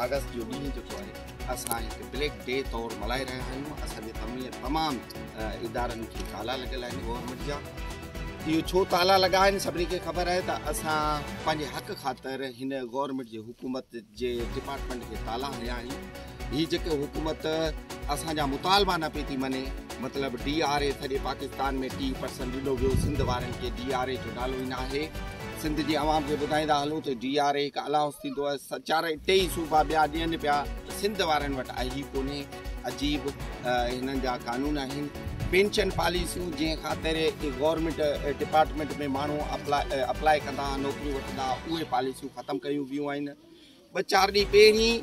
August جو ڏينهن جيڪو آهي اسان هڪ بليڪ ڊي طور ملهائي رهيا آهيون. اسان جي تمام ادارن کي تالا لڳل آهن گورنمينٽ جا. اهو ڇو تالا لڳا آهن سڀني کي خبر آهي ته اسان پنهنجي حق خاطر هن گورنمينٽ جي حڪومت جي ڊپارٽمينٽ کي تالا هنيا آهن. هي جيڪي حڪومت اسان جا مطالبا نه پئي ٿي مڃي، مطلب ڊي آر اي سڄي پاڪستان ۾ 30% ڏنو ويو، سنڌ وارن کي ڊي آر اي جو نالو ئي ناهي. سنڌ جي عوام کي ٻڌائيندا هلون ته ڊي آر اي هڪ الائونس ٿيندو آهي، چار ٽي ئي صوبا ٻيا ڏين پيا، سنڌ وارن وٽ آهي ئي ڪونهي. عجيب هنن جا قانون آهن. پينشن پاليسيون جنهن خاطر گورنمينٽ ڊپارٽمينٽ ۾ ماڻهو اپلائي ڪندا هئا، نوڪريون وٺندا هئا، اهي پاليسيون ختم ڪيون ويون آهن. ٻه چار ڏينهن پهرين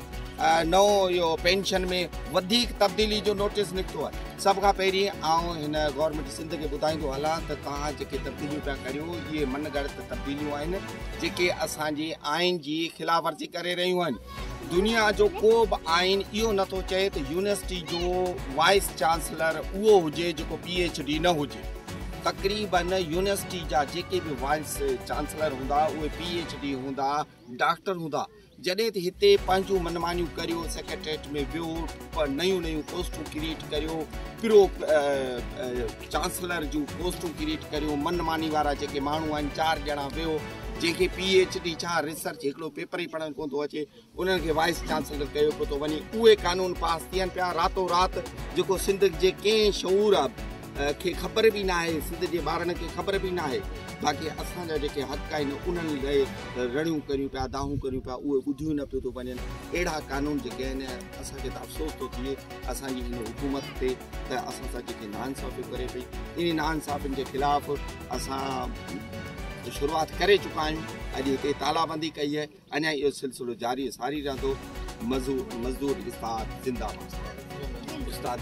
نئون اهو پينشن ۾ وڌيڪ تبديلي جو نوٽيس نڪتو آهي. سڀ کان پهرين آئون هن گورنمينٽ سنڌ کي ٻڌائيندو هلان ته توهان جيڪي تبديليون پيا ڪريو اهي من گهڙت تبديليون آهن جيڪي اسان جي آئين جي خلاف ورزي ڪري رهيون آهن. دنيا جو ڪو به آئين اهو نٿو چئي ته يونيورسٽي جو وائيس چانسلر اهو هجي جيڪو پي ايڇ ڊي نه هجي. تقريبن يونيورسٽي جا جيڪي به وائيس چانسلر هوندا اهي پي ايڇ ڊي هوندا، ڊاڪٽر هوندا. جڏهن ته هتي پنهنجون منمانيون ڪريو، سيڪريٽريٽ ۾ ويو، نيون نيون پوسٽون ڪريئيٽ ڪريو، پرو چانسلر جون پوسٽون ڪريئيٽ ڪريو، من ماني وارا جيڪي ماڻهو آهن چار ڄڻا ويو، جنهن کي پي ايڇ ڊي ڇا ريسرچ هڪڙو پيپر ئي پڙهڻ ڪونه ٿو اچي، انهن کي وائيس چانسلر ڪيو پيو ٿو وڃي. اهي قانون پاس ٿين پيا راتو رات، جيڪو سنڌ جي ڪنهن شعور کي خبر به ناهي، سنڌ جي ٻارن کي خبر به ناهي. باقي اسان جا جيڪي حق آهن انهن لاء رڙيون ڪريون پيا، دانهون ڪريون پيا، اهي ٻڌيون نه پيو ٿو وڃن. اهڙا قانون جيڪي آهن اسان کي ته افسوس ٿو ٿئي اسان جي هن حڪومت تي ته اسان سان جيڪي ناانصافيون ڪري پئي، انهي ناانصافين جي خلاف اسان شروعات ڪري چڪا آهيون. اڄ هتي تالابندي ڪئي آهي، اڃا اهو سلسلو جاري ساري رهندو. مزدور استاد زنده باد. استاد.